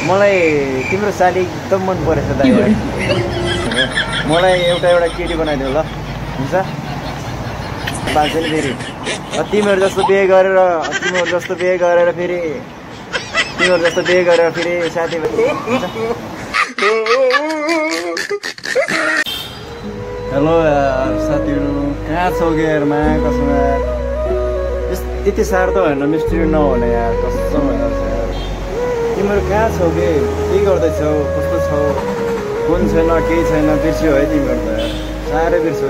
मलाई तिम्रो साली एकदम मन परेछ दाइ मलाई एउटा केटी बनाइदेऊ ल हुन्छ बाल्छ नि फेरि तिमीहरू जस्तो बिहे गरेर फेरि साथीभाइ हेलो यार साथीहरू कहाँ छौ कि यार माया कसम यार यति साह्रो त होइन मिस्त्री नहुने यार कसम यार तिमीहरू कहाँ छौ कि के गर्दैछौ कस्तो छौ फोन छैन केही छैन बिर्स्यो है तिमीहरू त यार साह्रै बिर्स्यो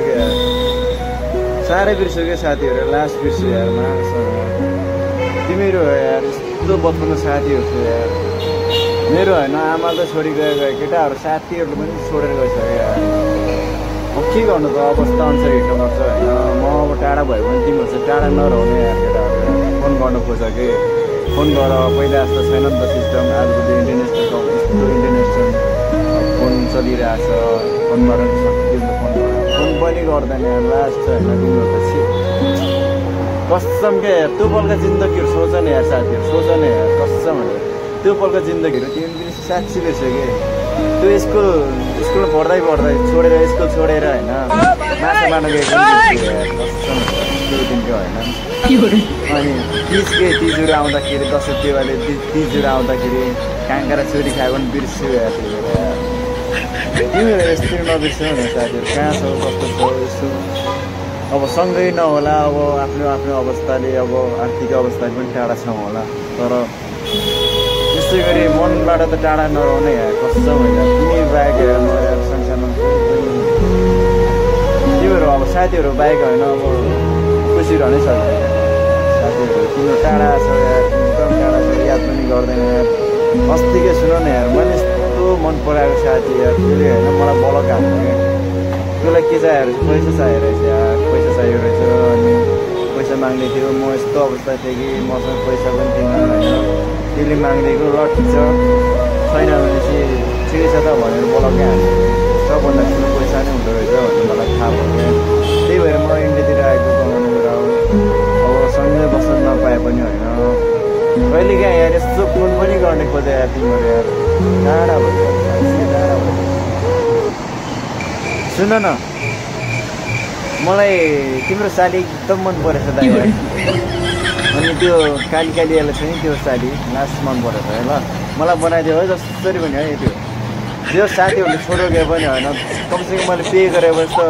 क्या साथीहरू लास्ट बिर्स्यो यार माया कसम तिमीहरू हो यार यस्तो बचपनको साथीहरू थियो यार मेरो होइन आमा त छोडी गयो केटाहरू साथीहरूले पनि छोडेर गइसक्यो यार अब के गर्नु त अवस्था अनुसार हिँड्नुपर्छ होइन म अब टाढा भयो भने तिमीहरू चाहिँ टाढा नरहने यार केटाहरू फोन गर्नु खोज्छ कि फोन गर पहिला जस्तो छैन नि त सिस्टम आजको त्यो इन्टरनेसनल फोन चलिरहेछ फोनबाट सकिन्छ फोन पनि गर्दैन लास्ट छ होइन तिमीहरू त कसम के त्यो पलका जिन्दगीहरू सोच नि यार साथीहरू सोच नि यार कसम त्यो पलका जिन्दगीहरू तिमी पनि साँच्ची बिर्स्यो कि त्यो स्कुल पढ्दै छोडेर स्कुल छोडेर होइन माछा मार्न गएको त्यो दिनको होइन अनि तिजहरू आउँदाखेरि दसैँ तिहारले तिजहरू आउँदाखेरि काँक्रा चोरी खायो भने बिर्स्यो यार तिमीहरू यस्तो नबिर्स्यो नि साथीहरू कहाँ छौ कस्तो छौ यस्तो अब सँगै नहोला अब आफ्नो अवस्थाले अब आर्थिक अवस्थाले पनि टाढा छौँ होला तर त्यस्तै गरी मनबाट त टाढा नरहने यार कसम होइन तिमी बाहेक हेर म यार संसारमा तिमीहरू अब साथीहरू बाहेक होइन अब खुसी रहनै सक्दैन साथीहरू तिमीहरू टाढा छ यार एकदम टाढा छ याद पनि गर्दैन यार अस्तिकै सुन न यार मैले यस्तो मन पराएको साथी यार त्यसले होइन मलाई बलक हाल्नु क्या त्यसलाई के चाहियो पैसा चाहियो रहेछ यार पैसा चाहियो रहेछ अनि पैसा माग्ने थियो म यस्तो अवस्था थिएँ कि मसँग पैसा पनि थिएन होइन त्यसले माग्दिएको ल ठिक छ छैन भनेपछि ठिकै छ त भनेर बोलाउनै हाल्छ सबभन्दा ठुलो पैसा नै हुँदो रहेछ भन्ने मलाई थाहा भयो त्यही भएर म इन्डियातिर आएको कमाउनु कुरा हो अब सँगै बस्न नपाए पनि होइन कहिले कहाँ यार यस्तो फोन पनि गर्ने खोजे यार तिमीहरू यार टाढा भयो टाढा भयो सुन न मलाई तिम्रो साली एकदम मन परेछ दाइ अनि त्यो कालीवाला छ नि त्यो साली लास्ट मन परेछ है ल मलाई बनाइदियो है जसरी पनि है त्यो साथीहरूले छोडेर गयो पनि होइन कमसेकम मैले पे गरेपछि त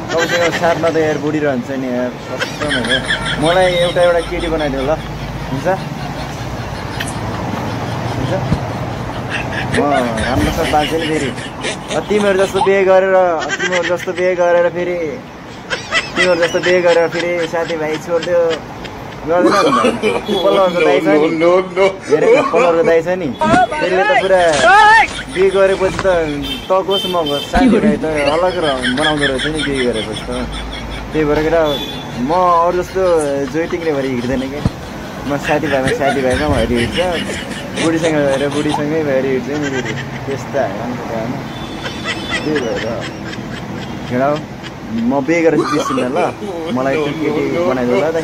कमसेकम साथमा त यार बुढी रहन्छ नि यार कस्तो होइन मलाई एउटा केटी बनाइदियो ल हुन्छ म राम्रोसँग बाल्छ नि फेरि तिमीहरू जस्तो बिहे गरेर फेरि साथीभाइ छोडिदियो गर्दैन पल्लोको दाइ छ नि पल्लोको दाइ छ नि त्यसले त पुरा बिहे गरेपछि त कोस म साथीभाइ त अलग बनाउँदो रहेछ नि बिहे गरेपछि त त्यही भएर केटा म अरू जस्तो जोइटिङले भएर हिँड्दैन क्या म साथीभाइमा भएर हिँड्छ बुढीसँगै भएर हिँड्छ नि त्यस्ता होइन त्यही भएर हिँड म बिहे गरेर बिर्सिन्न ल मलाई केटी बनाइदिनु ल दाइ